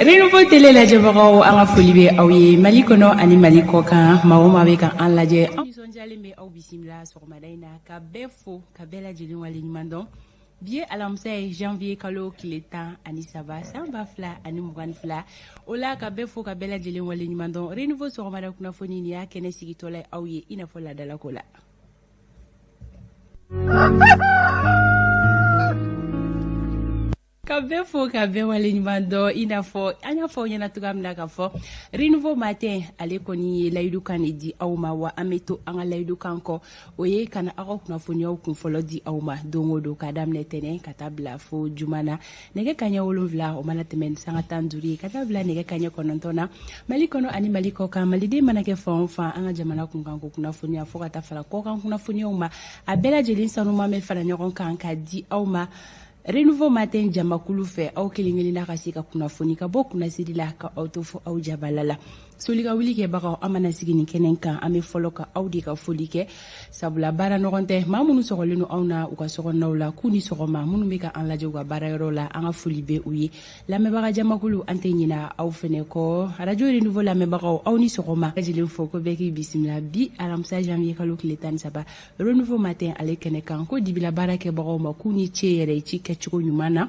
Renouveau télé lajɛbagaw, an ka foli bɛ aw ye Mali kɔnɔ ani Mali kɔ kan. Maa o maa bɛ ka an lajɛ, an nisɔndiyalen bɛ aw bisimila sɔgɔmada in na, ka bɛɛ fo, ka bɛɛ lajɛlen waleɲuman dɔn. Bi ye alamisa ye, janvier kalo tile 13, san 2022. O la, ka bɛɛ fo, ka bɛɛ lajɛlen waleɲuman dɔn. Renouveau sɔgɔmada kunnafoni, nin y'a kɛnɛ sigitɔla ye aw ye i n'a fɔ laadalako la. Ka bɛɛ fo, ka bɛɛ waleɲuman dɔn. I n'a fɔ an y'a fɔ aw ɲɛna cogoya min na k'a fɔ Renouveau Matin, ale kɔni ye layidu kan de di aw ma, wa an bɛ to an ka layidu kan kɔ. O ye ka na aw ka kunnafoniyaw kunfɔlɔ di aw ma don o don, k'a daminɛ tɛnɛn ka taa bila fo juma na, nɛgɛ kaɲɛ 7 o mana tɛmɛ ni sanga 15 ye, ka taa bila nɛgɛ kaɲɛ 9 na, Mali kɔnɔ ani Mali kɔ kan. Maliden mana kɛ fan o fan, an ka jamana kunkanko kunnafoniya fo ka taa fara kɔkan kunnafoniyaw ma, a bɛɛ lajɛlen sanuman bɛ fara ɲɔgɔn kan ka di aw ma Renouveau Matin jamakulu fɛ. Aw kelen kelenna ka se ka kunnafoni ka bɔ kunnasiri la, ka aw to fo aw jabala la. Soli ka wuli kɛbagaw, an mana sigi nin kɛnɛ kan, an bɛ fɔlɔ ka aw de ka foli kɛ, sabula baara ɲɔgɔn tɛ. Maa minnu sɔgɔlen don anw na u ka sokɔnɔnaw la, k'u ni sɔgɔma. Minnu bɛ ka an lajɛ u ka baarayɔrɔ la, an ka foli bɛ u ye. Lamɛnbaga jamakulu, an tɛ ɲina aw fɛnɛ kɔ. Radio Renouveau lamɛnbagaw, aw ni sɔgɔma. Lajɛlen fo ko bɛɛ k'i bisimila bi alamisa janvier kalo tile 13, Renouveau Matin ale kɛnɛ kan. Ko dibila baara kɛbagaw ma, k'u ni ce yɛrɛ ci kɛcogo ɲuman na.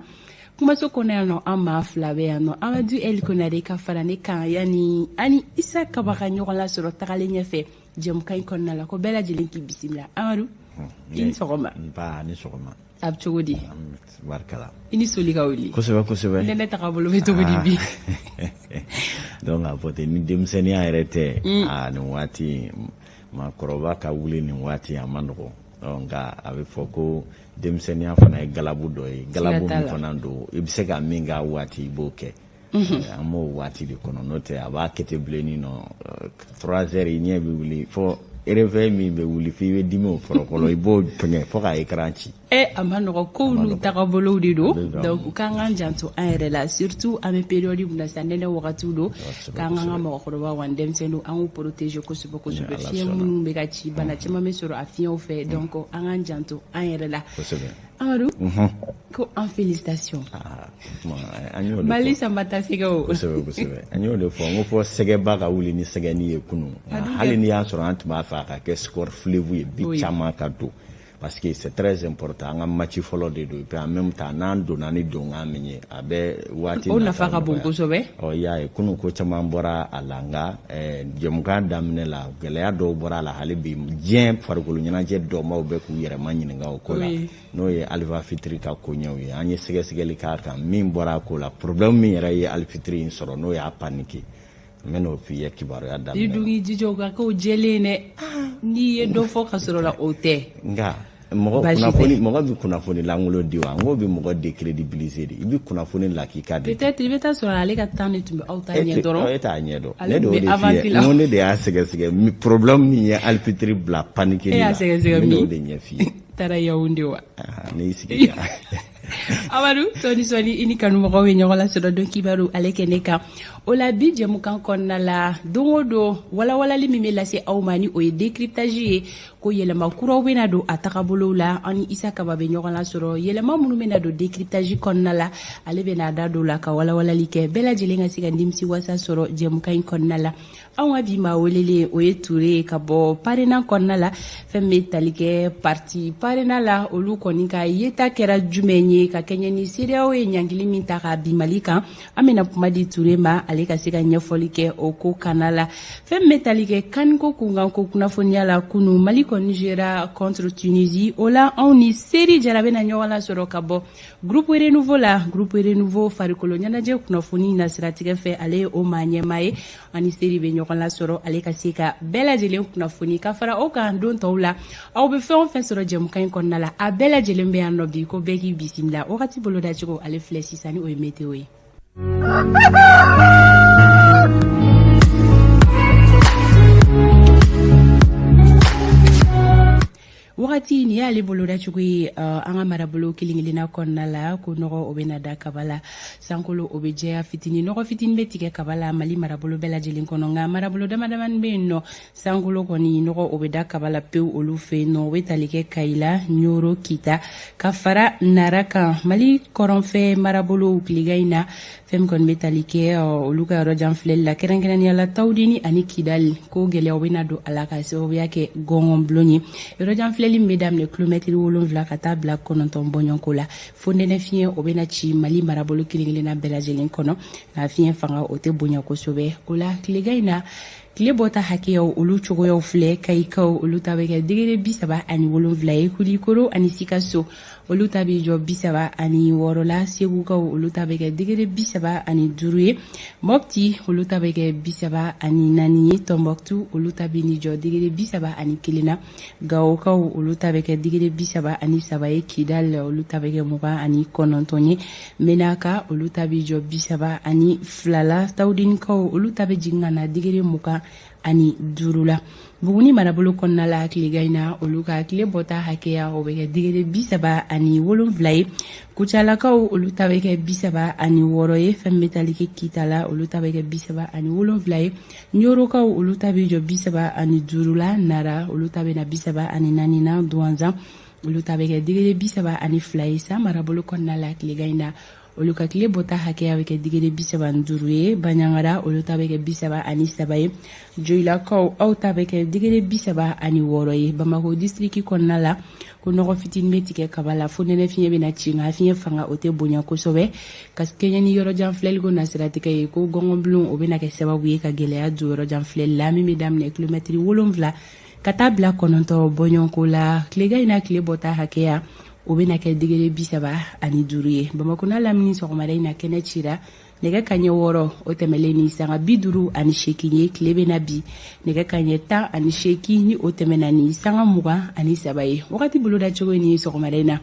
Kumaso kɔnɔ yan nɔ, an maa fila bɛ yan nɔ, Amadu El Konare ka fara ne kan, yani ani Isa Kaba ka ɲɔgɔn lasɔrɔ tagalen ɲɛfɛ jɛmukan in kɔnɔna la. Ko bɛɛ lajɛlen k'i bisimila. Amadu, i ni sɔgɔma. Nba, ni sɔgɔma. A bɛ cogo di? Barikala. I ni soli ka wuli. Kosɛbɛ kosɛbɛ. Nɛnɛ tagabolo bɛ cogo di bi? Donc k'a fɔ ten, ni denmisɛnninya yɛrɛ tɛ, aa, nin waati, maakɔrɔba ka wuli nin waati, a ma nɔgɔn. Nka a bɛ fɔ ko denmisɛnninya fana ye galabu dɔ ye, galabu min fana don, i bɛ se ka min k'a waati, i b'o kɛ. An b'o waati de kɔnɔ, n'o tɛ a b'a kɛ ten bilenni nɔ. 3 heures, i ɲɛ bɛ wuli fɔ réveil min bɛ wuli f'i bɛ dimi o fɔlɔ, i b'o fɛngɛ fo ka écran ci. E, a ma nɔgɔ. Kow n'u tagabolow de don. Donc k'an k'an janto an yɛrɛ la, surtout an bɛ période min na sisan, nɛnɛ wagatiw don, k'an k'an ka mɔgɔkɔrɔbaw ani denmisɛnninw, an k'u protéger kosɛbɛ kosɛbɛ. Fiɲɛ minnu bɛ ka ci, bana caman bɛ sɔrɔ a fiɲɛw fɛ, donc an k'an janto an yɛrɛ la. Amadu, ko en félicitation Mali Samba ta sɛgɛw. Kosɛbɛ kosɛbɛ. An y'o de fɔ, n ko fɔ sɛgɛba ka wuli ni sɛgɛni ye kunun, hali n'i y'a sɔrɔ an tun b'a fɛ a ka kɛ score fleuve ye bi, caman ka don, parce que c'est très important. An ka match fɔlɔ de don, et puis en même temps, n'an donna ni donkan min ye, a bɛ waati O nafa ka bon kosɛbɛ. Ɔ, i y'a ye kunun, ko caman bɔra a la, nka jɛmukan daminɛ la, gɛlɛya dɔw bɔra a la. Hali bi, diɲɛ farikolo ɲɛnajɛ dɔnbaw bɛ k'u yɛrɛma ɲininka o ko la, n'o ye Alifa Fitiri ka koɲɛw ye. An ye sɛgɛsɛgɛli k'a kan, min bɔra a ko la, problème min yɛrɛ ye Alifitiri in sɔrɔ, n'o y'a paniqué, n bɛ n'o f'i ye kibaruya daminɛ. I dun k'i jija o ka k'o jɛlen dɛ. N'i ye dɔ fɔ ka sɔrɔ la, o tɛ. Nka mɔgɔ kunnafoni, mɔgɔ bɛ kunnafoni lankolon di wa? N k'o bɛ mɔgɔ décrédibiliser de. I bɛ kunnafoni lakika de. Peut-être i bɛ taa sɔrɔ ale ka temps de tun bɛ aw ta ɲɛ dɔrɔn. E t'a ɲɛ dɔn. Ne de y'o de f'i ye, n ko ne de y'a sɛgɛsɛgɛ, problème min ye Alifitiri bila paniqué la. E y'a sɛgɛsɛgɛ min? N bɛ n'o de ɲɛ f'i ye. Taara Yaoundé wa? Ne y'i sigi. Amadu, sɔɔni sɔɔni i ni kanumɔgɔw ye ɲɔgɔn lasɔrɔ don kibaru ale kɛnɛ kan. O la, bi jɛmukan kɔnɔna la, don o don walawalali min bɛ lase aw ma, ni o ye décryptage ye, ko yɛlɛma kuraw bɛna don a tagabolow la, an ni Isa Kaba bɛ ɲɔgɔn lasɔrɔ. Yɛlɛma minnu bɛna don décryptage kɔnɔna la, ale bɛna da don la ka walawalali kɛ, bɛɛ lajɛlen ka se ka nimisi wasa sɔrɔ jɛmukan in kɔnɔna la. Anw ka bi maa welelen, o ye Ture ye ka bɔ PARENA kɔnɔna la. Fɛn bɛ tali kɛ parti PARENA la, olu kɔni ka yeta kɛra jumɛn ye ka kɛɲɛ ni CEDEAO ye ɲangili min ta k'a bin Mali kan? An bɛna kuma di Ture ma, ale ka se ka ɲɛfɔli kɛ o ko kana la. Fɛn bɛ tali kɛ CAN ko kunkanko kunnafoniya la, kunu Mali kɔni jouera contre Tunisie. O la, anw ni Seri Jara bɛna ɲɔgɔn lasɔrɔ ka bɔ Groupe Renouveau la. Groupe Renouveau, farikolo ɲɛnajɛ kunnafoni nasiratigɛ fɛ, ale ye o maa ɲɛmaa ye. Ani Seri bɛ ɲɔgɔn lasɔrɔ, ale ka se ka bɛɛ lajɛlen kunnafoni. Ka fara o kan, don tɔw la, aw bɛ fɛn o fɛn sɔrɔ jɛmukan in kɔnɔna la, a bɛɛ lajɛlen bɛ yan nɔ bi. Ko bɛɛ k'i bisimila. Wagati bolodacogo, ale filɛ sisan, ni o ye météo ye. Wagati Wagati nin y'ale bolodacogo ye an ka marabolo kelen kelenna kɔnɔna la, ko nɔgɔ o bɛna da kaba la, sankolo o bɛ jɛya fitinin, nɔgɔ fitinin bɛ tigɛ kaba la Mali marabolo bɛɛ lajɛlen kɔnɔ. Nka marabolo dama damani bɛ yen nɔ, sankolo kɔni nɔgɔ o bɛ da kaba la pewu olu fɛ yen nɔ. O bɛ tali kɛ Kayila, Ɲoro, Kita ka fara Nara kan. Mali kɔrɔnfɛ marabolow tilegan in na, fɛn min kɔni bɛ tali kɛ olu ka yɔrɔ jan filɛli la, kɛrɛnkɛrɛnnenya la Tawudeni ani Kidali, ko gɛlɛyaw bɛna don a la ka sababuya kɛ gɔngɔnbulon ye. Yɔrɔ jan filɛli min bɛ daminɛ kilomɛtiri 7 ka taa bila 9 bɔɲɔgɔnko la. Fonɛnɛ fiɲɛ o bɛna ci Mali marabolo kelen kelenna bɛɛ lajɛlen kɔnɔ, nka fiɲɛ fanga o tɛ bonya kosɛbɛ. O la tilegan in na, tile bɔta hakɛyaw olu cogoyaw filɛ. Kayikaw olu ta bɛ kɛ degere 37 ye, Kulikoro ani Sikaso olu ta bɛ jɔ 36 la, Segukaw olu ta bɛ kɛ degere 35 ye, Mɔpti olu ta bɛ kɛ 34 ye, Tɔnbɔkutu olu ta bɛ n'i jɔ degere 31 na, Gawokaw olu ta bɛ kɛ degere 33 ye, Kidal olu ta bɛ kɛ 29 ye, Menaka olu ta bɛ jɔ 32 la, Tawudenikaw olu ta bɛ jigin ka na degere 25 la. Buguni marabolo kɔnɔna la tilegan in na, olu ka tile bɔta hakɛya o bɛ kɛ degere 37 ye, Kucalakaw olu ta bɛ kɛ 36 ye, fɛn bɛ tali kɛ Kita la olu ta bɛ kɛ 37 ye, Ɲorokaw olu ta bɛ jɔ 35 la, Nara olu ta bɛ na 34 na, Duwanzan olu ta bɛ kɛ degere 32 ye. San marabolo kɔnɔna la tilegan in na, olu ka tile bɔta hakɛya bɛ kɛ degere 35 ye, Baɲangara olu ta bɛ kɛ 33 ye, Joyilakaw aw ta bɛ kɛ degere 36 ye. Bamakɔ distriki kɔnɔna la, ko nɔgɔ fitinin bɛ tigɛ kaba la, fo nɛnɛ fiɲɛ bɛna ci, nka fiɲɛ fanga o tɛ bonya kosɛbɛ. Ka kɛɲɛ ni yɔrɔjan filɛliko nasiratigɛ ye, ko gɔngɔnbulon o bɛna kɛ sababu ye ka gɛlɛya don yɔrɔjan filɛli la min bɛ daminɛ kilomɛtiri 7 ka taa bila 9 bɔɲɔgɔnko la. Tilegan in na, tile bɔta hakɛya o bɛna kɛ degere 35 ye. Bamakɔ n'a lamini sɔgɔmada in na, kɛnɛ cira nɛgɛ kaɲɛ 6 o tɛmɛlen ni sanga 58 ye. Tile bɛna bi nɛgɛ kaɲɛ 18 ni o tɛmɛna ni sanga 23 ye. Wagati boloda cogo ni sɔgɔmada in na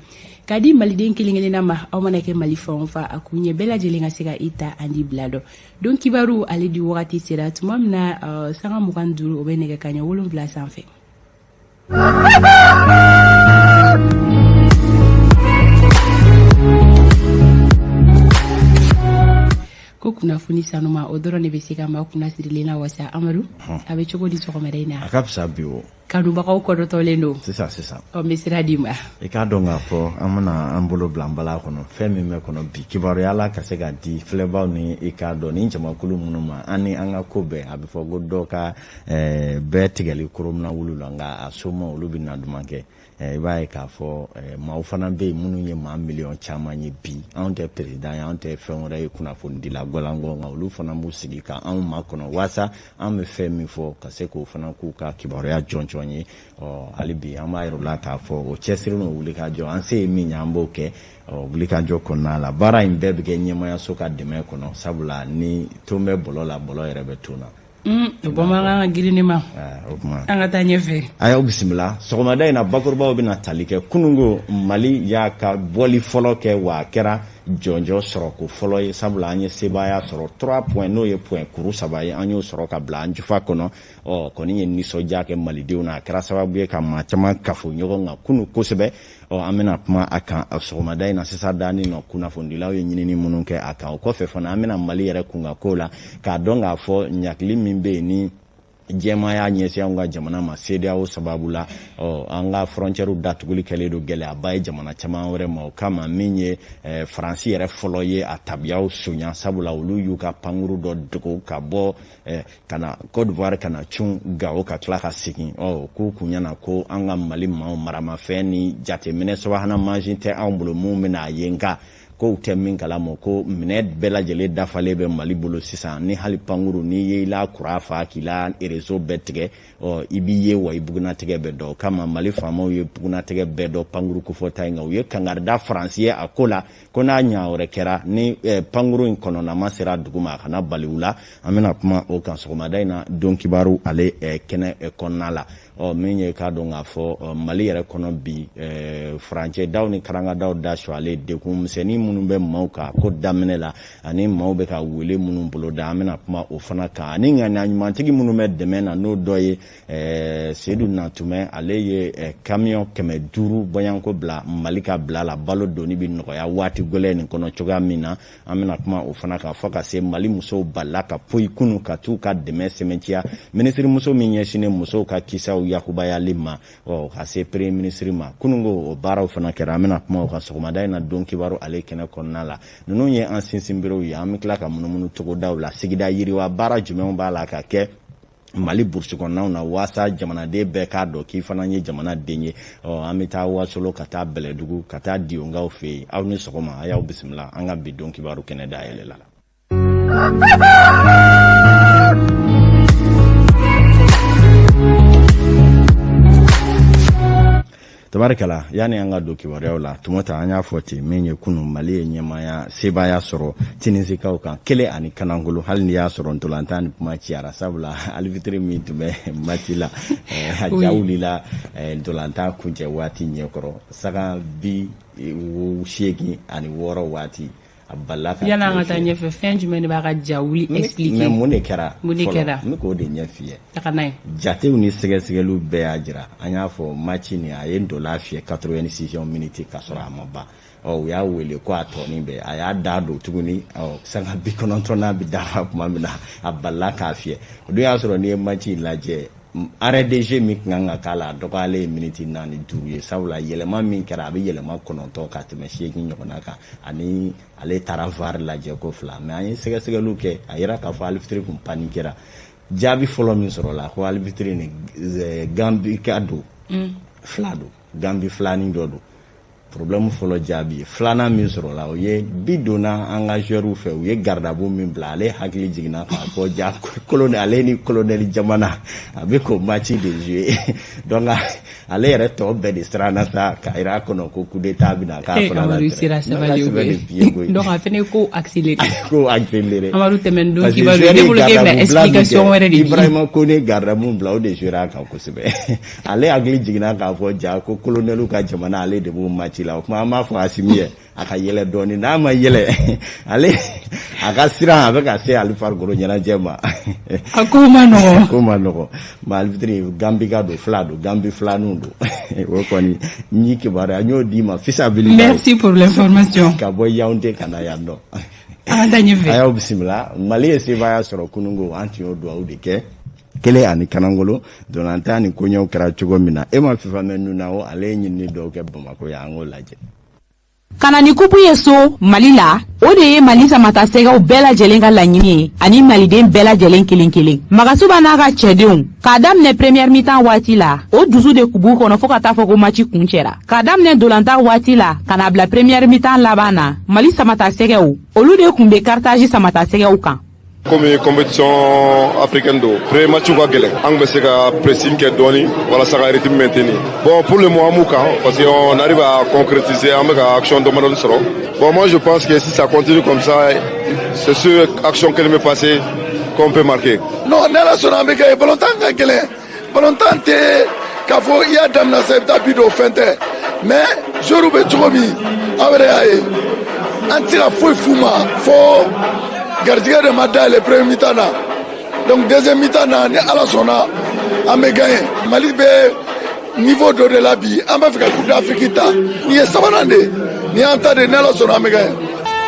k'a di maliden kelen kelenna ma, aw mana kɛ Mali fan o fan, a kun ɲɛ bɛɛ lajɛlen ka se ka i ta ani bila dɔn. Don kibaru ale di wagati sera tuma min na sanga 25 o bɛ nɛgɛ kaɲɛ 7 sanfɛ. Ko kunnafoni sanuma o dɔrɔn de bɛ se ka maa kunna sirilen na wasa. Amadu, a bɛ cogo di sɔgɔmada in na? A ka fisa bi o. Kanubagaw kɔdɔtɔlen don. Sisan sisan. Ɔ, n bɛ sira d'i ma. I k'a dɔn k'a fɔ an bɛna an bolo bila an bala kɔnɔ, fɛn min bɛ kɔnɔ bi, kibaruya la ka se ka di filɛbaw ni i k'a dɔn ni jamakulu minnu ma, an ni an ka ko bɛɛ a bɛ fɔ ko dɔ ka bɛɛ tigɛli koromina wulu la, nka a soma olu bɛ na duman kɛ. I b'a ye k'a fɔ maaw fana bɛ yen minnu ye maa miliyɔn caman ye bi, anw tɛ perezidan ye, anw tɛ fɛn wɛrɛ ye, kunnafonidila gɔlangɔ, nka olu fana b'u sigi ka anw makɔnɔ waasa an bɛ fɛn min fɔ ka se k'o fana k'u ka kibaruya jɔnjɔn ye. Ɔ, hali bi an b'a yir'u la k'a fɔ o cɛsiri n'o wulikajɔ, an se ye min ye an b'o kɛ. Ɔ, wulikajɔ kɔnɔna la, baara in bɛɛ bɛ kɛ ɲɛmayaso ka dɛmɛ kɔnɔ, sabula ni ton bɛ bɔlɔ la, bɔlɔ yɛrɛ bɛ ton na. O bamanankan ka girin ne ma. O kuma. An ka taa ɲɛfɛ. A y'aw bisimila sɔgɔmada in na. Bakurubaw bɛna tali kɛ kununko Mali y'a ka bɔli fɔlɔ kɛ, wa a kɛra jɔnjɔn sɔrɔko fɔlɔ ye, sabula an ye sebaaya sɔrɔ 3 points, n'o ye point kuru 3 ye, an y'o sɔrɔ ka bila an jufa kɔnɔ. Ɔ, kɔni ye nisɔndiya kɛ malidenw na, a kɛra sababu ye ka maa caman kafo ɲɔgɔn kan kunu kosɛbɛ. Ɔ, an bɛna kuma a kan sɔgɔmada in na sisan daani nɔ, kunnafonidilaw ye ɲinini minnu kɛ a kan. O kɔfɛ fana, an bɛna Mali yɛrɛ kunkan ko la, k'a dɔn k'a fɔ ɲakili min bɛ yen ni jɛma y'a ɲɛsin anw ka jamana ma CEDEAO sababu la. Ɔ, an ka frontière datuguli kɛlen don gɛlɛyaba ye jamana caman wɛrɛ ma. O kama, min ye Faransi yɛrɛ fɔlɔ ye a tabiyaw sonya, sabula olu y'u ka pankuru dɔ dogo ka bɔ ka na Côte d'Ivoire, ka na cun Gawo, ka tila ka segin. Ɔ, k'u kun ɲɛna ko an ka Mali maaw maramafɛn ni jateminɛ subahana mansin tɛ anw bolo mun bɛna a ye, nka kow tɛ min kalama ko minɛ bɛɛ lajɛlen dafalen bɛ Mali bolo sisan, ni hali pankuru n'i ye i la kura fa k'i la réseau bɛɛ tigɛ, ɔ, i b'i ye wa i bugunatigɛ bɛ dɔn. O kama Mali faamaw ye bugunatigɛ bɛɛ dɔn pankuru kofɔta in kan. U ye kangarida Faransi ye a ko la ko n'a ɲa wɛrɛ kɛra ni pankuru in kɔnɔnama sera dugu ma, a kana bali u la. An bɛna kuma o kan sɔgɔmada in na don kibaru ale kɛnɛ kɔnɔna la. Ɔ, min ye k'a dɔn k'a fɔ Mali yɛrɛ kɔnɔ bi, furancɛ daw ni karangadaw da sualen, dekun misɛnnin minnu bɛ maaw kan ko daminɛ la, ani maaw bɛ ka wele minnu boloda, an bɛna kuma o fana kan, ani ŋaniya ɲumantigi minnu bɛ dɛmɛ na, n'o dɔ ye Seyidu Natumɛ. Ale ye kamiyɔn 500 bɔɲanko bila Mali ka bila la, balo doni bɛ nɔgɔya waati gɛlɛn nin kɔnɔ cogoya min na, an bɛna kuma o fana kan, fo ka se Mali musow balila ka poyi kunu ka t'u ka dɛmɛ sɛmɛntiya minisirimuso min ɲɛsinnen musow ka kisaw yakubayali ma, ɔ, ka se premier ministre ma kununko, o baaraw fana kɛra, an bɛna kuma o kan sɔgɔmada in na don kibaru ale kɛnɛ kɔnɔna la. Ninnu ye an sinsinberew ye. An bɛ tila ka munumunu togodaw la, sigida yiriwa baara jumɛnw b'a la ka kɛ Mali burusi kɔnɔnaw na, waasa jamanaden bɛɛ k'a dɔn k'i fana ye jamanaden ye. Ɔ, an bɛ taa Wasolo, ka taa Bɛlɛdugu, ka taa Diyonkaw fɛ yen. Aw ni sɔgɔma, a y'aw bisimila an ka bi don kibaru kɛnɛ dayɛlɛ la. Tabarikala, yanni an ka don kibaruyaw la, tumata, an y'a fɔ ten, min ye kunu Mali ye ɲɛmaaya sebaaya sɔrɔ Tinisikaw kan kelen ani kanangolo, hali n'i y'a sɔrɔ ntolantan ni kuma ciyara, sabula arbitre min tun bɛ match la, a ja wulila ntolantan kuncɛ waati ɲɛkɔrɔ, saga 86 waati, a balila ka Yan'an ka taa ɲɛfɛ, fɛn jumɛn de b'a ka ja wuli? Expliquer. Mais mun de kɛra? Mun de kɛra? N bɛ k'o de ɲɛf'i ye. Taga n'a ye. Jatew ni sɛgɛsɛgɛliw bɛɛ y'a jira, an y'a fɔ, match nin, a ye ntola fiyɛ 86e minute k'a sɔrɔ a ma ban. Ɔ, u y'a wele ko a tɔnin bɛɛ, a y'a da don tuguni. Ɔ, sanga 90nan bɛ dafa tuma min na, a balila k'a fiyɛ. O dun y'a sɔrɔ n'i ye match in lajɛ, arrêt de jeu min kan ka k'a la, a dɔgɔyalen ye miniti 4, 5 ye, sabula yɛlɛma min kɛra, a bɛ yɛlɛma 9 ka tɛmɛ 8 ɲɔgɔnna kan, ani ale taara VAR lajɛ ko fila. Mais an ye sɛgɛsɛgɛliw kɛ, a yira k'a fɔ arbitre kun paniquera. Jaabi fɔlɔ min sɔrɔla, ko arbitre ni Gambi ka don, fila don, Gambi filanin dɔ don. Problème fɔlɔ jaabi ye. Filanan min sɔrɔla, o ye bi donna an ka joueurs fɛ, u ye garde-à-vous min bila, ale hakili jiginna k'a fɔ ja colonel, ale ni colonel jamana, a bɛ k'o match de jouer. Donc ale yɛrɛ tɔ bɛɛ de siranna sa, k'a yira a kɔnɔ ko coup d'état bɛna k'a fana la. Amadu sera sabali o donc a fana ko accéléré. Ko accéléré. Amadu, tɛmɛ don kibaru, ne bolo k'e bɛna explication wɛrɛ de di. Ibrahima Kone garde-à-vous bila, o de jouera a kan kosɛbɛ. Ale hakili jiginna k'a fɔ ja ko colonel ka jamana, ale de b'o match la. O kuma, an b'a fɔ Asimi ye a ka yɛlɛ dɔɔni, n'a ma yɛlɛ, ale a ka siran a bɛ ka se ale farikolo ɲɛnajɛ ma. A ko ma nɔgɔn. A ko ma nɔgɔn. Mais arbitre Gambi ka don, fila don, Gambi filaninw don. O kɔni n y'i kibaruya, n y'o d'i ma fisabili. Merci pour l'information. Ka bɔ Yaoundé ka na yan nɔ. An ka taa ɲɛfɛ. A y'aw bisimila. Mali ye sebaaya sɔrɔ kununko, an tun y'o dugawu de kɛ, kelen ani kanangolo. Dolantan ni koɲɛw kɛra cogo min na, e ma FIFA mɛn nun na o, ale ye ɲinini dɔw kɛ Bamakɔ yan, an k'o lajɛ. Ka na ni kupu ye so Mali la, o de ye Mali samatasɛgɛw bɛɛ lajɛlen ka laɲini ye, ani maliden bɛɛ lajɛlen kelen kelen. Magasuba n'a ka cɛdenw, k'a daminɛ première mi-temps waati la, o dusu de kun b'u kɔnɔ fɔɔ ka taa fɔ ko match kun cɛra. K'a daminɛ dolantan waati la ka n'a bila première mi-temps laban na, Mali samatasɛgɛw, olu de kun bɛ Carthage samatasɛgɛw kan. Komi compétition africaine don, premier match ka gɛlɛn, an bɛ se ka pressing kɛ dɔɔni walasa ka rythme maintenir. Bon, pour le moment, an b'u kan parce que on arrive à concrétiser, an bɛ ka action damadɔni sɔrɔ. Bon, moi je pense que si ça continue comme ça, c'est sûr, action kelen bɛ passer qu'on peut marquer. Non, ni Ala sɔnna, an bɛ kɛ. Balontan ka gɛlɛn, balontan tɛ k'a fɔ i y'a daminɛ sisan i bɛ taa bi don, fɛn tɛ. Mais joueurs bɛ cogo min, aw yɛrɛ y'a ye, an tɛ se ka foyi f'u ma fo garijɛgɛ de ma dayɛlɛ premier mi-temps na. Donc deuxième mi-temps na, ni Ala sɔnna, an bɛ gagner. Mali bɛ niveau dɔ de la bi, an b'a fɛ ka Coupe d'Afrique ta, nin ye sabanan de ye, nin y'an ta de ye, ni Ala sɔnna, an bɛ gagner.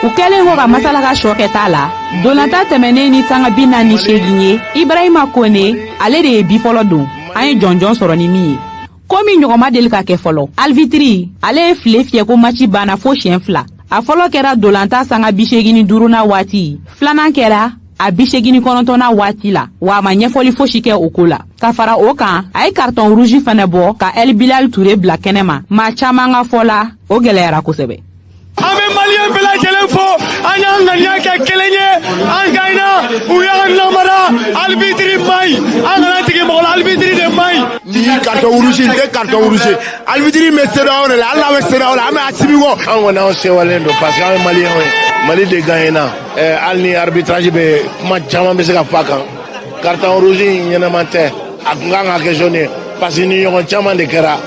U kɛlen kɔ ka masala ka sɔ kɛta la, dolantan tɛmɛnen ni sanga 48 ye, Ibrahima Kone, ale de ye bi fɔlɔ don, an ye jɔnjɔn sɔrɔ ni min ye. Komi ɲɔgɔn ma deli ka kɛ fɔlɔ, arbitre, ale ye file fiyɛ ko match banna fo siɲɛ fila. A fɔlɔ kɛra dolantan sanga 85nan waati, filanan kɛra a 89nan waati la, wa a ma ɲɛfɔli fosi kɛ o ko la. Ka fara o kan, a ye carton rouge fɛnɛ bɔ ka El Bilal Ture bila kɛnɛ ma. Maa caman ka fɔ la, o gɛlɛyara kosɛbɛ. An bɛ maliyɛn bɛɛ lajɛlen fo, an y'an ŋaniya kɛ kelen ye, an gagna, u y'an namara, arbitre man ɲi, an kana tigɛ mɔgɔ la, arbitre de man ɲi. Ni carton rouge n tɛ carton rouge, arbitre bɛ CEDEAO de la, hali n'a bɛ CEDEAO la, an bɛ Asimi kɔ. An kɔni, anw sewalen don parce que an ye maliyɛnw ye, Mali de gagné na. Hali ni arbitrage bɛ, kuma caman bɛ se ka fɔ a kan. Carton rouge in ɲɛnama tɛ, a kun kan ka kɛ jaune ye. Parce que ni ɲɔgɔn caman de kɛra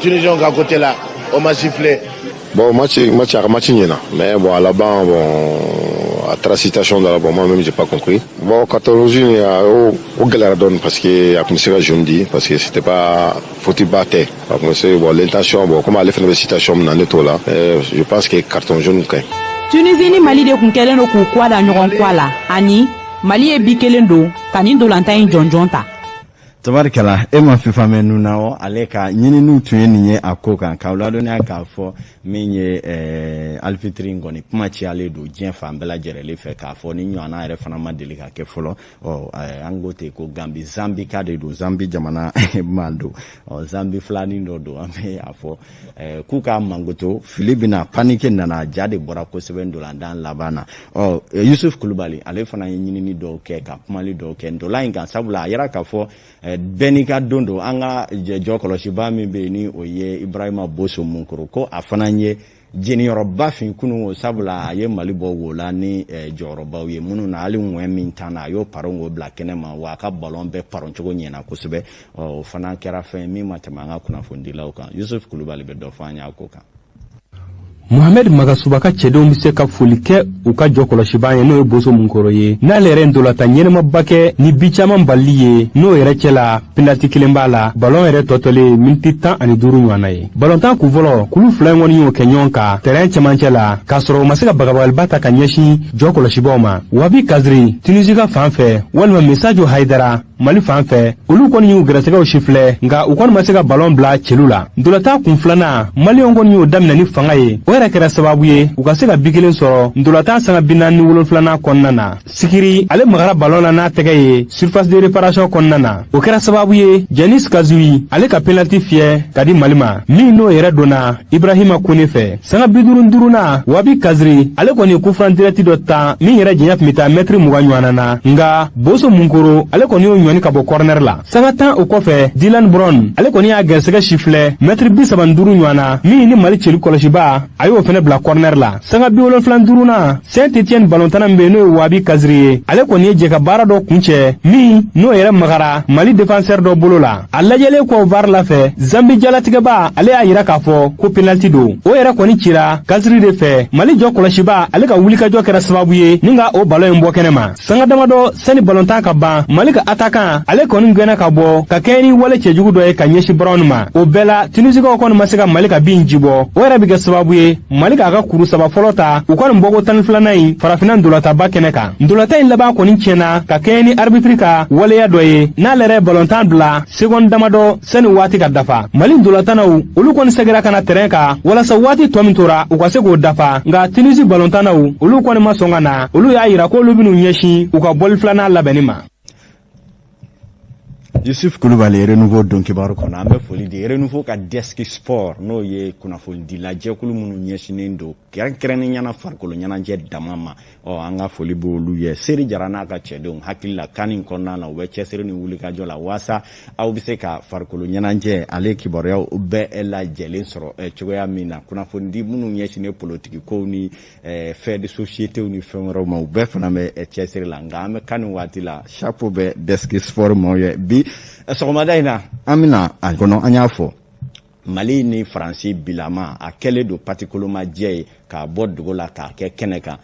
Tunisien ka côté la, o ma sifflé. Bon, match, match, a match ɲɛna, mais bon, à laban, bon, a taara situation dɔ la, bon, moi même j'ai pas compris. Bon, carton rouge ni o gɛlɛyara dɔɔni parce que a tun bɛ se ka jaune di, parce que c'était pas faute ba tɛ. A tun bɛ se, bon, l'intention, bon, comme ale fana bɛ situation min na, ne t'o la, je pense que carton jaune ka ɲi. Tunisie ni Mali de kun kɛlen don k'u kwa da ɲɔgɔn kwa la, ani Mali ye bi kelen don ka nin dolantan in jɔnjɔn ta. Tabarikala, e ma FIFA mɛn nun na o, ale ka ɲininiw tun ye nin ye a ko kan, k'aw ladɔnniya k'a fɔ min ye arbitre in kɔni kuma cayalen don diɲɛ fan bɛɛ lajɛlen fɛ, k'a fɔ ni ɲɔgɔnna yɛrɛ fana ma deli ka kɛ fɔlɔ. Ɔ an ko ten ko Gambi Zambi ka de don, Zambi jamana ma don, ɔ Zambi filanin dɔ don. An bɛ a fɔ k'u k'a mankoto, fili bɛna panique nana, ja de bɔra kosɛbɛ ndolantan laban na. Ɔ Yusuf Kulubali, ale fana ye ɲinini dɔw kɛ ka kumali dɔw kɛ ndolan in kan, sabula a yira k'a fɔ bɛɛ n'i ka don don. An ka jɔ kɔlɔsiba min bɛ yen, ni o ye Ibrahima Boso Munkoro, ko a fana ye jeniyɔrɔba fin kunun o, sabula a ye Mali bɔ wo la ni jɔyɔrɔbaw ye minnu na, hali ŋɔɛ min tan na, a y'o paron k'o bila kɛnɛ ma, wa a ka balon bɛɛ paron cogo ɲɛna kosɛbɛ. Ɔ o fana kɛra fɛn min ma tɛmɛ an ka kunnafonidilaw kan. Yusuf Kulubali bɛ dɔ fɔ an y'a ko kan. Mohamed Magasuba ka cɛdenw bɛ se ka foli kɛ u ka jɔ kɔlɔsibaa ye, n'o ye Boso Munkoro ye, n'ale yɛrɛ ndolatan ɲɛnamaba kɛ ni bi caman balili ye, n'o yɛrɛ cɛ la penalty kelen b'a la. Balɔn yɛrɛ tɔtɔlen miniti 15 ɲɔgɔnna ye. Balɔntan kunfɔlɔ, kulu fila in kɔni y'o kɛ ɲɔgɔn kan terrain cɛmancɛ la, k'a sɔrɔ u ma se ka bagabagaliba ta ka ɲɛsin jɔ kɔlɔsibaw ma. Wabi Kaziri Tunisi ka fan fɛ, walima Mesajo Hayidara Mali fan fɛ, olu kɔni y'u gɛrɛsɛgɛw sifilɛ, nka u kɔni ma se ka balɔn bila celu la. Ndolatan kun filanan, Maliyɛnw kɔni y'o daminɛ ni fanga ye. O yɛrɛ kɛra sababu ye u ka se ka bi kelen sɔrɔ ndolatan sanga 47nan kɔnɔna na. Sikiri, ale magara balɔn na n'a tɛgɛ ye surface de réparation kɔnɔna na. O kɛra sababu ye Janis Kazuyi, ale ka penalty fiyɛ ka di Mali ma, min n'o yɛrɛ donna Ibrahima Kone fɛ. Sanga 55nan, Wabi Kaziri, ale kɔni ye coup franc direct dɔ tan min yɛrɛ janya tun bɛ taa mɛtiri 20 ɲɔgɔnna na, nka Boso Munkoro, ale kɔni y'o ɲɔni ka bɔ corner la. Sanga 10 o kɔfɛ, Dylan Bronn, ale kɔni y'a gɛrɛsɛgɛ sifilɛ mɛtiri 35 ɲɔgɔn na, min ni Mali celu kɔlɔsiba, a y'o fɛnɛ bila corner la. Sanga 75nan, Saint Etienne balɔntana min bɛ yen, n'o ye Wabi Kaziri ye, ale kɔni ye jɛ ka baara dɔ kuncɛ min n'o yɛrɛ magara Mali défenseur dɔ bolo la. A lajɛlen kɔ VAR la fɛ, Zambi jalatigɛba, ale y'a yira k'a fɔ ko penalty don. O yɛrɛ kɔni cira Kaziri de fɛ. Mali jɔ kɔlɔsiba, ale ka wulikajɔ kɛra sababu ye ni ka o balon in bɔ kɛnɛ ma. Sanga damadɔ sani balontan ka ban, Mali ka attaquant, ale kɔni gɛnna ka bɔ ka kɛɲɛ ni wale cɛjugu dɔ ye ka ɲɛsin Brown ma. O bɛɛ la, Tunisikaw kɔni ma se ka Mali ka bin jibɔ. O yɛrɛ bɛ kɛ sababu ye Mali k'a ka kuru saba fɔlɔ ta u kɔni bɔko 12nan in farafinna ndolataba kɛnɛ kan. Ndolatan in laban kɔni tiɲɛna ka kɛɲɛ ni arbitre ka waleya dɔ ye, n'ale yɛrɛ ye balontan bila seconde damadɔ sani waati ka dafa. Mali ndolatanaw, olu kɔni segira ka na terrain kan walasa waati tɔ min tora, u ka se k'o dafa, nka Tunisi balontannaw, olu kɔni ma sɔn ka na. Olu y'a yira k'olu bɛn'u ɲɛsin u ka bɔli filanan labɛnni ma. Yusuf Kulubali, Renouveau don kibaru kɔnɔ, an bɛ foli di Renouveau ka desk sport, n'o ye kunnafonidila jɛkulu minnu ɲɛsinnen don kɛrɛnkɛrɛnnenya na farikolo ɲɛnajɛ dama ma. Ɔ an ka foli b'olu ye. Seri Jara n'a ka cɛdenw hakili la kan nin kɔnɔna na, u bɛ cɛsiri ni wulikajɔ la waasa aw bɛ se ka farikolo ɲɛnajɛ ale kibaruyaw bɛɛ lajɛlen sɔrɔ cogoya min na. Kunnafonidi minnu ɲɛsinnen politiki kow ni fait de société ni fɛn wɛrɛw ma, u bɛɛ fana bɛ cɛsiri la. Nka an bɛ kan nin waati la, chapeau bɛ desk sport maaw ye. Bi sɔgɔmada in na, an bɛna a kɔnɔ, an y'a fɔ Mali ni Faransi bilama, a kɛlen don patikolomajɛ ye k'a bɔ dogo la k'a kɛ kɛnɛ kan.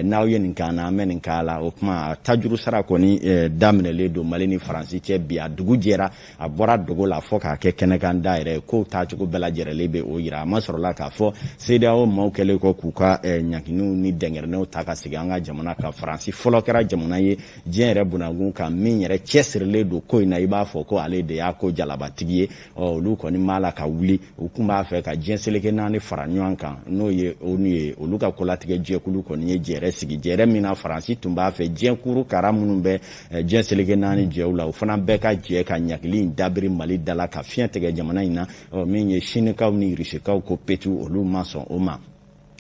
N'aw ye nin k'an na, an bɛ nin k'a la. O kuma tajuru sara kɔni daminɛlen don Mali ni Faransi cɛ bi. A dugu jɛra, a bɔra dogo la fɔ k'a kɛ kɛnɛkan da yɛrɛ ye. Kow taacogo bɛɛ lajɛlen bɛ o yira. A ma sɔrɔla k'a fɔ CEDEAO maaw kɛlen kɔ k'u ka ɲanginiw ni dɛnkɛrɛnɛw ta ka segin an ka jamana kan. Faransi fɔlɔ kɛra jamana ye diɲɛ yɛrɛ bunakun kan min yɛrɛ cɛsirilen don ko in na, i b'a fɔ ko ale de y'a ko jalabatigi ye. Ɔ olu kɔni b'a la ka wuli, u kun b'a fɛ ka diɲɛ seleke naani fara ɲɔgɔn kan, n'o ye ONU ye. Olu ka kolatigɛ jɛkulu kɔni ye jɛrɛ sigi, jɛrɛ min na Faransi tun b'a fɛ diɲɛ kuru kara minnu bɛ diɲɛ seleke naani jɛw la, o fana bɛɛ ka jɛ ka ɲagili in dabiri Mali da la ka fiɲɛ tigɛ jamana in na. Ɔ min ye Sinikaw ni Irisikaw ko petu, olu ma sɔn o ma.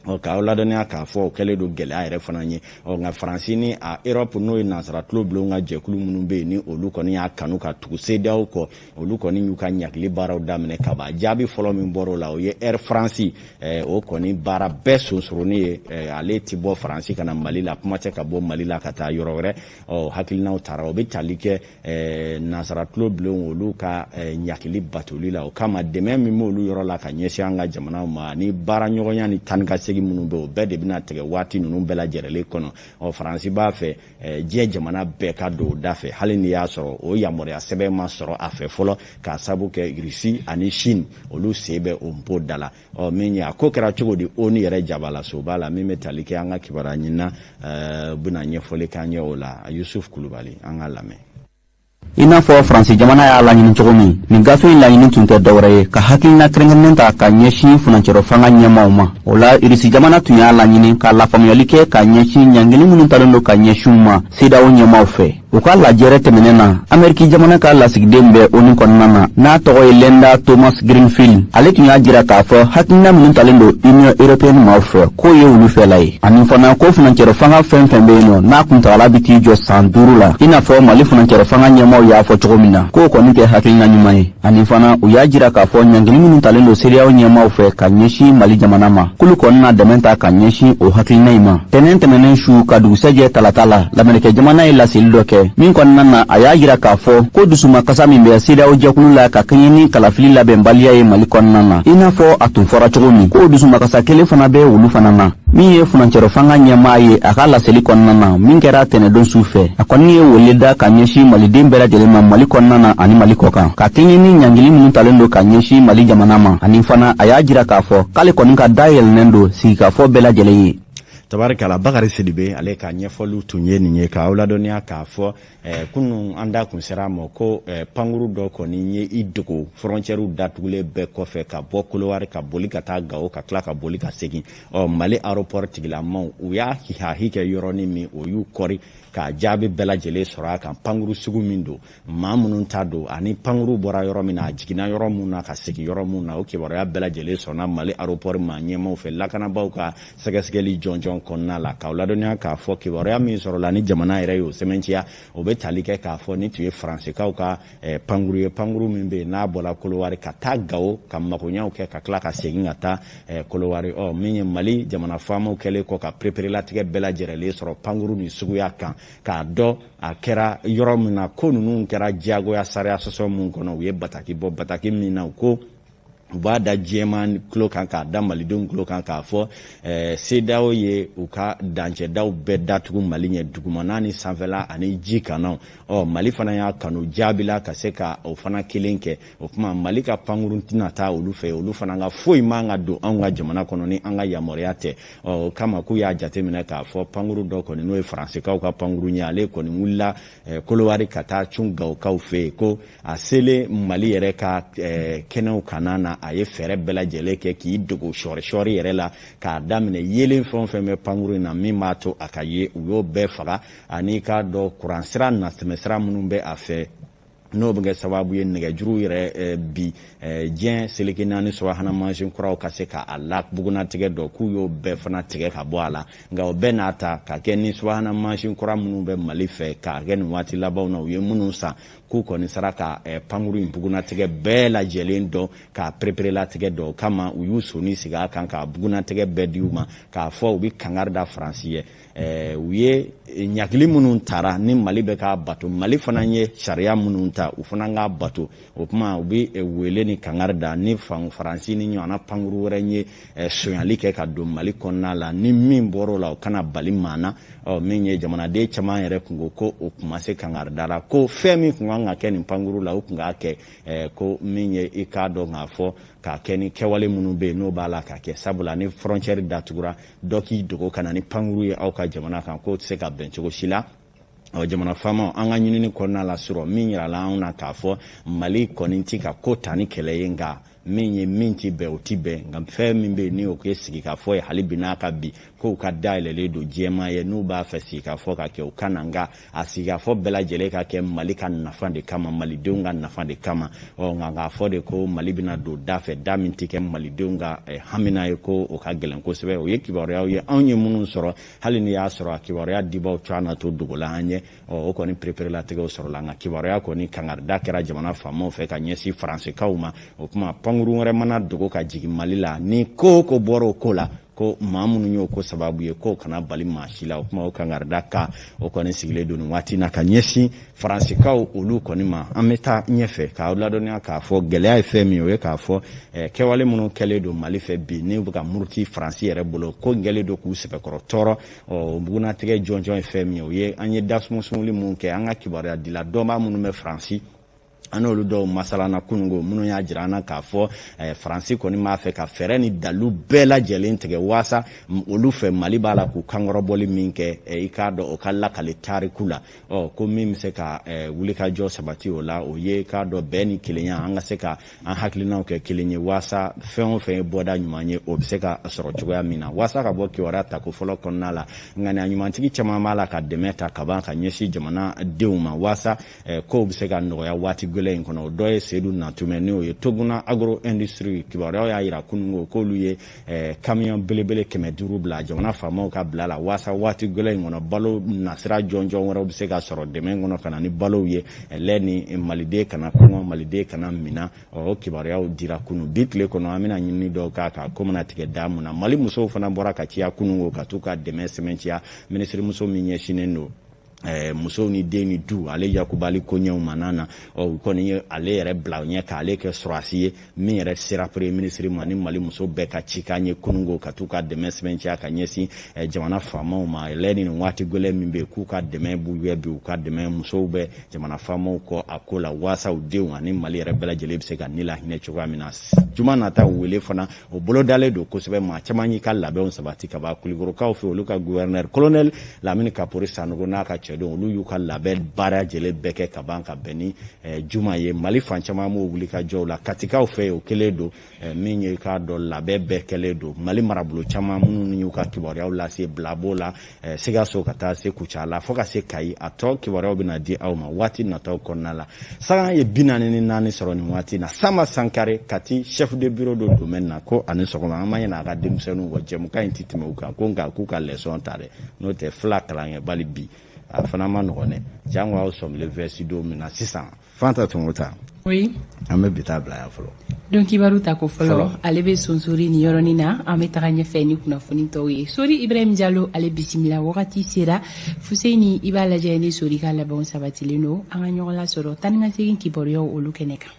Ɔ, k'aw ladɔnniya k'a fɔ o kɛlen don gɛlɛya yɛrɛ fana ye. Ɔ, nka Faransi ni a Europe, n'o ye nansara tulo bilenw ka jɛkulu minnu bɛ yen, ni olu kɔni y'a kanu ka tugu CEDEAO kɔ, olu kɔni y'u ka ɲagili baaraw daminɛ kaban. Jaabi fɔlɔ min bɔra o la, o ye Air France, o kɔni baara bɛɛ sonsoronin ye. Ale ti bɔ Faransi ka na Mali la, kuma tɛ ka bɔ Mali la ka taa yɔrɔ wɛrɛ. Ɔ, hakilinaw taara, o bɛ tali kɛ nansara tulo bilenw olu ka ɲagili batoli la. O kama, dɛmɛ min b'olu yɔrɔ la ka ɲɛsin an ka jamanaw ma, ani baara ɲɔgɔnya ni tan ka segin minnu bɛ, o bɛɛ de bɛna tigɛ waati ninnu bɛɛ lajɛlen kɔnɔ. Ɔ, Faransi b'a fɛ diɲɛ jamana bɛɛ ka don o da fɛ, hali n'i y'a sɔrɔ o yamaruya sɛbɛn ma sɔrɔ a fɛ fɔlɔ, k'a sabu kɛ Irisi ani Chine, olu sen bɛ o npo da la. Ɔ, min ye a ko kɛra cogo di, ONU yɛrɛ jabalasoba la, min bɛ tali kɛ an ka kibaruya ɲinina bɛna ɲɛfɔli k'an ye o la. Yusuf Kulubali, an ka lamɛn. I n'a fɔ Faransi jamana y'a laɲini cogo min, nin gafe in laɲini tun tɛ dɔwɛrɛ ye ka hakilina kɛrɛnkɛrɛnnen ta ka ɲɛsin furancɛrɔ fanga ɲɛmaw ma. O la, Irisi jamana tun y'a laɲini ka lafaamuyali kɛ ka ɲɛsin ɲangili minnu talen don ka ɲɛsin u ma CEDEAO ɲɛmaw fɛ u ka lajɛrɛ tɛmɛnen na. Ameriki jamana ka lasigiden bɛ ONU kɔnɔna na, n'a tɔgɔ ye Linda Thomas Greenfield, ale tun y'a jira k'a fɔ hakilina minnu talen don Union européenne maaw fɛ, k'o ye olu fɛla ye, ani fana ko furancɛrɔ fanga fɛn fɛn bɛ yen nɔ, n'a kuntagala bɛ t'i jɔ san 5 la, i n'a fɔ Mali furancɛrɔ fanga ɲɛmaaw y'a fɔ cogo min na, k'o kɔni tɛ hakilina ɲuman ye. Ani fana, u y'a jira k'a fɔ ɲangili minnu talen don CEDEAO ɲɛmaaw fɛ ka ɲɛsin Mali jamana ma, k'olu kɔni na dɛmɛ ta ka ɲɛsin o hakilina in ma. Tɛnɛn tɛmɛnen su ka dugusɛjɛ talata la, Lamerikɛ jamana ye laseli dɔ kɛ min kɔnɔna na, a y'a jira k'a fɔ ko dusumakasa min bɛ CEDEAO jɛkulu la ka kɛɲɛ ni kalafili labɛnbaliya ye Mali kɔnɔna na, i n'a fɔ a tun fɔra cogo min, k'o dusumakasa kelen fana bɛ olu fana na. Min ye furancɛrɔ fanga ɲɛmaa ye, a ka laseli kɔnɔna na min kɛra tɛnɛdon su fɛ, a kɔni ye wele da ka ɲɛsin Maliden bɛɛ lajɛlen ma Mali kɔnɔna na ani Mali kɔ kan, ka kɛɲɛ ni ɲangili minnu talen don ka ɲɛsin Mali jamana ma. Ani fana, a y'a jira k'a fɔ k'ale kɔni ka da yɛlɛnnen don sigikafɔ bɛɛ lajɛlen ye. Tabarikala, Bakari Sidibe, ale ka ɲɛfɔliw tun ye nin ye. K'aw ladɔnniya k'a fɔ kunun an da kun sera a ma ko pankuru dɔ kɔni ye i dogo frontièrew datugulen bɛɛ kɔfɛ ka bɔ Kolowari ka boli ka taa Gawo, ka tila ka boli ka segin. Ɔ, Mali aéroport tigilamaw, u y'a hihahi kɛ yɔrɔnin min, o y'u kɔri k'a jaabi bɛɛ lajɛlen sɔrɔ a kan, pankuru sugu min don, maa minnu ta don, ani pankuru bɔra yɔrɔ min na, a jiginna yɔrɔ min na, ka segin yɔrɔ min na. O kibaruya bɛɛ lajɛlen sɔnna Mali aéroport maa ɲɛmaw fɛ lakanabaaw ka sɛgɛsɛgɛli jɔnjɔn kɔnɔna la. K'aw ladɔnniya k'a fɔ kibaruya min sɔrɔla ni jamana yɛrɛ y'o sɛmɛntiya, o bɛ tali kɛ k'a fɔ ni tun ye Faransikaw ka pankuru ye, pankuru min bɛ yen n'a bɔra Kolowari ka taa Gawo ka magoɲaw kɛ, ka tila ka segin ka taa Kolowari. Ɔ, min ye Mali jamana faamaw kɛlen kɔ ka pereperelatigɛ bɛɛ lajɛlen sɔrɔ pankuru nin suguya kan, k'a dɔn a kɛra yɔrɔ min na, ko ninnu kɛra diyagoya sariya sɔsɔ min kɔnɔ, u ye bataki bɔ, bataki min na u ko u b'a da diɲɛmaa tulo kan, k'a da Malidenw tulo kan, k'a fɔ CEDEAO ye u ka dancɛdaw bɛɛ datugu Mali ɲɛ, dugumana ni sanfɛla ani ji kannaw. Ɔ, Mali fana y'a kanu jaabila ka se ka o fana kelen kɛ. O tuma, Mali ka pankuru tɛna taa olu fɛ, olu fana ka foyi man ka don anw ka jamana kɔnɔ ni an ka yamaruya tɛ. Ɔ, o kama, k'u y'a jateminɛ k'a fɔ pankuru dɔ kɔni, n'o ye Faransikaw ka pankuru ye, ale kɔni wulila Kolowari ka taa cun Gawokaw fɛ yen, ko a selen Mali yɛrɛ ka kɛnɛw kanna na, a ye fɛɛrɛ bɛɛ lajɛlen kɛ k'i dogo sɔɔri-sɔɔri yɛrɛ la, k'a daminɛ yelen fɛn o fɛn bɛ pankuru in na min b'a to a ka ye, u y'o bɛɛ faga, ani k'a dɔn kuransira natɛmɛsira minnu bɛ a fɛ, n'o bɛ kɛ sababu ye nɛgɛjuru yɛrɛ bi diɲɛ seleke naani subahana mansin kuraw ka se k'a la bugunnatigɛ dɔn, k'u y'o bɛɛ fana tigɛ ka bɔ a la. Nka o bɛɛ n'a ta, ka kɛ ni subahana mansin kura minnu bɛ Mali fɛ k'a kɛ nin waati labanw na, u ye minnu san, k'u kɔni sera ka pankuru in bugunnatigɛ bɛɛ lajɛlen dɔn, k'a pereperelatigɛ dɔn. O kama, u y'u soni sigi a kan k'a bugunnatigɛ bɛɛ di u ma, k'a fɔ u bɛ kangari da Faransi ye. U ye ɲagili minnu tara ni Mali bɛ k'a bato, Mali fana ye sariya minnu ta, u fana k'a bato. O tuma, u bɛ wele ni kangari da ni Faransi ni ɲɔgɔnna pankuru wɛrɛ ye sonyali kɛ ka don Mali kɔnɔna la, ni min bɔr'o la, o kana bali maa na. Ɔ, min ye jamanaden caman yɛrɛ kun ko ko o kun ma se kangari da la, ko fɛn min kun kan ka kɛ nin pankuru la, o kun k'a kɛ. Ko min ye i k'a dɔn k'a fɔ k'a kɛ ni kɛwale minnu bɛ yen n'o b'a la ka kɛ, sabula ni frontière datugura, dɔ k'i dogo ka na ni pankuru ye aw ka jamana kan, k'o tɛ se ka bɛn cogo si la. Ɔ, jamana faamaw, an ka ɲinini kɔnɔna la sɔrɔ min yirala anw na k'a fɔ Mali kɔni ti ka ko ta ni kɛlɛ ye, nka Min ye min ti bɛn, o ti bɛn. Nka fɛn min bɛ yen ni o ye sigikafɔ ye, hali bi n'a ka bi k'u ka dayɛlɛlen don jɛman ye, n'u b'a fɛ sigikafɔ ka kɛ, u ka na. Nka a sigikafɔ bɛɛ lajɛlen ka kɛ Mali ka nafa de kama, malidenw ka nafa de kama. Ɔ nka k'a fɔ de ko Mali bɛna don da fɛ, da min tɛ kɛ malidenw ka hamina ye, ko o ka gɛlɛn kosɛbɛ. O ye kibaruyaw ye anw ye minnu sɔrɔ, hali n'i y'a sɔrɔ a kibaruya dibaw cogoya na to dogo la an ye. Ɔ o kɔni pereperelatigɛw sɔrɔla, nka kibaruya kɔni kangarida kɛra jamana faamaw fɛ ka ɲɛsin faransikaw ma. O tuma pankurun wɛrɛ mana dogo ka jigin Mali la, ni ko o ko bɔra o ko la, ko maa minnu y'o ko sababu ye, k'o kana bali maa si la. O kuma o kangarida kan, o kɔni sigilen don nin waati na ka ɲɛsin faransikaw olu kɔni ma. An bɛ taa ɲɛfɛ k'aw ladɔnniya k'a fɔ gɛlɛya ye fɛn min ye, o ye k'a fɔ kɛwale minnu kɛlen don Mali fɛ bi, n'u bɛ ka muruti Faransi yɛrɛ bolo, ko kɛlen don k'u sɛbɛkɔrɔ tɔɔrɔ. Ɔ bugunnatigɛ jɔnjɔn ye fɛn min ye, o ye an ye dasumusunuli mun kɛ an ka kibaruya dila dɔnbaa minnu bɛ Faransi, an n'olu dɔw masalana kunungo, minnu y'a jira an na k'a fɔ Faransi kɔni b'a fɛ ka fɛɛrɛ ni dalu bɛɛ lajɛlen tigɛ waasa olu fɛ Mali b'a la k'u kankɔrɔbɔli min kɛ, i k'a dɔn o ka lakale tariku la. Ɔ ko min bɛ se ka wulikajɔ sabati o la, o ye k'a dɔn bɛn ni kelenya, an ka se ka an hakilinaw kɛ kelen ye waasa fɛn o fɛn ye bɔda ɲuman ye, o bɛ se ka sɔrɔ cogoya min na. Waasa ka bɔ kibaruya tako fɔlɔ kɔnɔna la, ŋaniya ɲumantigi caman b'a la ka dɛmɛ ta ka ban ka ɲɛsin jamana denw ma waasa kow bɛ se ka nɔgɔya waati gɛlɛn in kɔnɔ. O dɔ ye Seyidu Natumɛ, n'o ye Toguna Agro Industrie. Kibaruyaw y'a jira kununko k'olu ye kamiyɔn belebele 500 bila jamana faamaw ka bila la waasa waati gɛlɛn in kɔnɔ, balo nasira jɔnjɔn wɛrɛw bɛ se ka sɔrɔ dɛmɛ kɔnɔ ka na ni balow ye lɛ ni maliden kana kɔngɔ, maliden kana mina. O kibaruyaw dira kunu. Bi tile kɔnɔ, an bɛna ɲinini dɔw k'a kan ko mana tigɛ da mun na. Mali musow fana bɔra ka ciya kununko ka t'u ka dɛmɛ sɛmɛntiya minisirimuso min ɲɛsinnen don musow ni den ni du, ale yakubali koɲɛw ma n'a na. Ɔ u kɔni ye ale yɛrɛ bila ɲɛ k'ale kɛ sɔrɔdasi ye min yɛrɛ sera premier ministre ma ni Mali muso bɛɛ ka cikan ye kununko ka t'u ka dɛmɛ sɛmɛntiya ka ɲɛsin jamana faamaw ma lɛ ni nin waati gɛlɛn min bɛ yen, k'u ka dɛmɛ b'u ye bi, u ka dɛmɛ musow bɛ jamana faamaw kɔ a ko la waasa u denw ani Mali yɛrɛ bɛɛ lajɛlen bɛ se ka ni lahinɛ cogoya min na. Juma nata wele fana, o bolodalen don kosɛbɛ. Maa caman y'i ka labɛnw sabati ka ban Kulikorokaw fɛ. Olu ka gouverneur colonel Lamini Kapori Sanogo n'a ka cɛdenw, olu y'u ka labɛn baara lajɛlen bɛɛ kɛ ka ban ka bɛn ni juma ye. Mali fan caman b'o wuli ka jɔw la. Katikaw fɛ yen, o kɛlen don min ye k'a dɔn labɛn bɛɛ kɛlen don. Mali marabolo caman minnu y'u ka kibaruyaw lase, Bilabo la, Sikaso, ka taa se Kucala, fo ka se Kayi, a tɔ kibaruyaw bɛna di aw ma waati nataw kɔnɔna la. Sanga ye 44 sɔrɔ nin waati na. Sama Sankare, Kati chef de bureau de domaine na, ko ani sɔgɔma. An ma ɲinɛ a ka denmisɛnninw kɔ, jɛmukan in ti tɛmɛ u kan ko nka k'u ka leçon ta dɛ, n'o tɛ fila kalankɛbali bi a fana ma nɔgɔn dɛ. Jango aw sɔmilen vɛsi don min na sisan. Fanta Tɔngota. Oui. An bɛ bi ta bila yan fɔlɔ. Don kibaru ta ko fɔlɔ, ale bɛ sonsori nin yɔrɔnin na. An bɛ taga ɲɛfɛ ni kunnafoni tɔw ye. Sori Ibrahim Jalo, ale bisimila, wagati sera. Fuseni, i b'a lajɛ ni Sori ka labɛnw sabatilen don. An ka ɲɔgɔn lasɔrɔ taa ni ka segin kibaruyaw olu kɛnɛ kan.